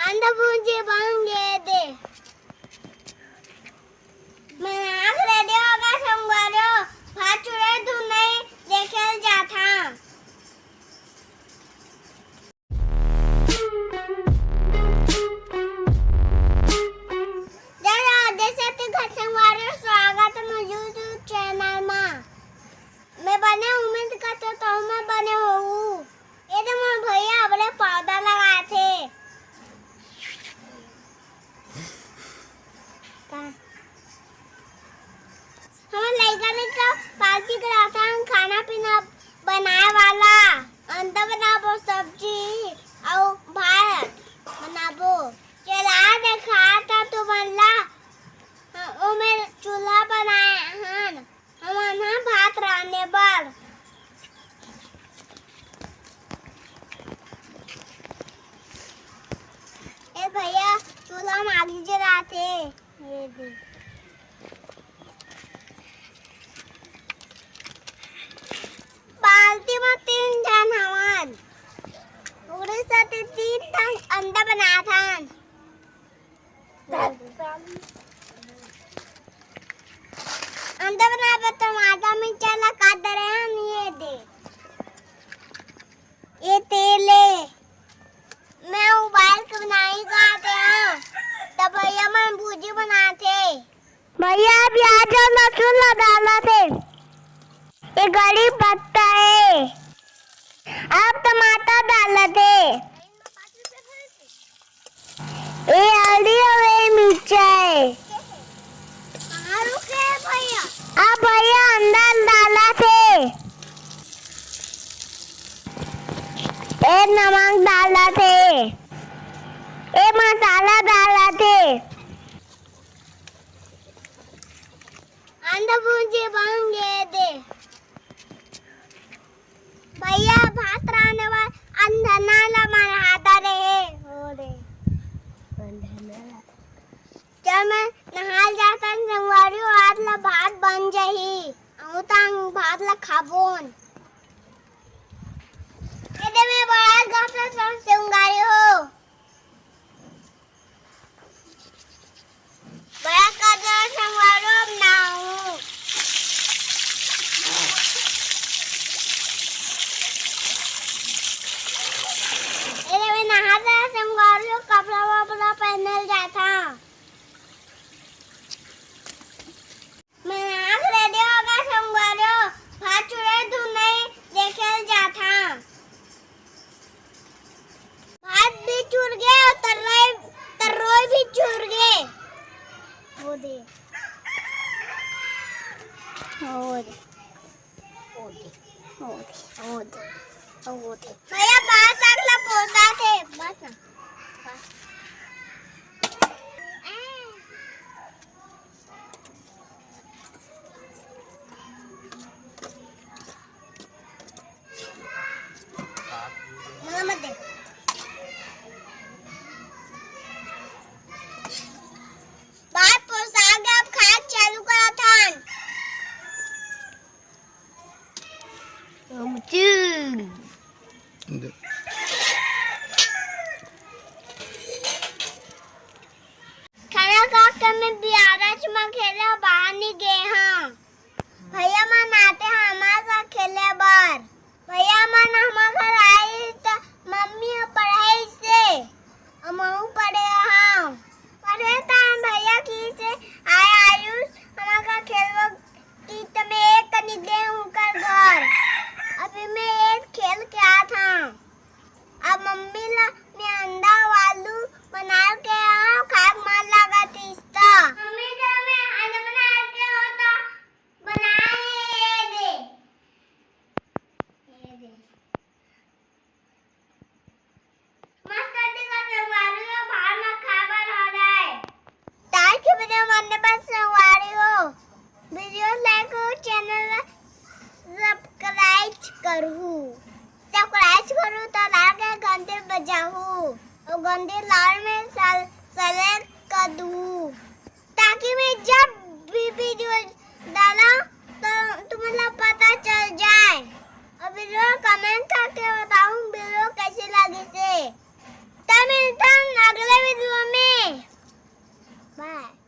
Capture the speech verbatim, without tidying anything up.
अंधा भूंजी बन गे दे। मैं आँख रेडी होगा संगवारी हो, भात चुरे धुन नहीं देखे ल जाथा। जय राधे छत्तीसगढ़ संगवारी हो, स्वागत है मोर YouTube चैनल मा। मैं बने उम्मीद करता हूँ मैं बने होहू। ये तो मोर भैया अपने पौधा लगाथे। का? हमर लइका लइका पार्टी कराथन, खाना पीना बनाए वाला, अंडा बनाबो, सब्जी अउ भात बनाबो। चला देखात हँव तुमन ला, ओमे चूल्हा बनाए हन। हमन ह भात रांधे बर। ए भैया, चूल्हा म आगी जलाथे। ये दे। बाल्टी म तीन झन हवन। ओकरे सेती तीन ठन अंडा बनात हन। अंडा बनाए बर टमाटर मिर्चा ला काट डरे हन, ये दे। ये तेल ए। मैं उबाल के बनाई खात हँव, त भैया मन भुजी बनाथे। भैया प्याज अउ लहसुन ला डालत हे। ये कड़ी पत्ता ए। अब टमाटर डालत हे। ए हल्दी अउ ए मिर्चा ए। अब भैया अंडा डालत हे। ए नमक डालत हे। ए मसाला डालत हे। अंडा भुंजी बन गे दे। भैया भात रांधे बर अंधना ला मरहादा रहे। हो रे। अंधना ला। चल मैं नहाल जाथन संगवारी हो, आज ला भात बन जाही। अउ तांग भात ला खाबोन। एदे मैं बड़ा गफला संग संगवारी हो। बड़ा कदर संगवारी हो, अब नहाहूँ। एदे मैं नहा जा संगवारी हो, कपड़ा वपड़ा पहनल जाथा। मैं आँख रेडी होगा संगवारी हो, भात चुरे धुन नहीं देखे ल जाथा। भात भी चुर गे अउ तर्रोई, तर्रोई भी चुर गे। वो दे। वो दे। वो दे। वो दे। वो दे। वो दे। भैया, पाँच साल ला पोसा थे। बस ना। बस। भात पोसा गे, अब खाए चालू करत हन। अमचूर। खाना खा के मैं बियारा च म खेले बाहर नी गे हँव। भैया मन आते हमार साथ खेले बर। भैया मन हमर घर आइस त मम्मी ह पढ़ाइस हे, अउ महूँ पढ़े हँव। पढ़े त भैया किहिस हे, "आय आयुष, हमर घर खेलबो।" कि त मैं एक कनी गे हँव ओकर घर। अभी मैं एक खेल के आत हँव। अब मम्मी ला मैं अंडा अउ आलू बना के आँव, खाए के मन लागत इस त। मम्मी, चलो मैं अंडा बना के आँव त बनाए दे। ये दे। मस्त दिखत हे संगवारी हो, बाहर म खाए बर हो जाए। ताकि video मन बस संगवारी हो, video like हो, channel ला subscribe करहू, subscribe करहू त लाल के घंटी बजाहू, अउ घंटी लाल में सल-, select कर दू। ताकि मैं जब भी video डालँव, त तुमन ला पता चल जाए। अउ video comment करके बताहू, video कइसे लगिस हे। त मिलथन अगले Bye.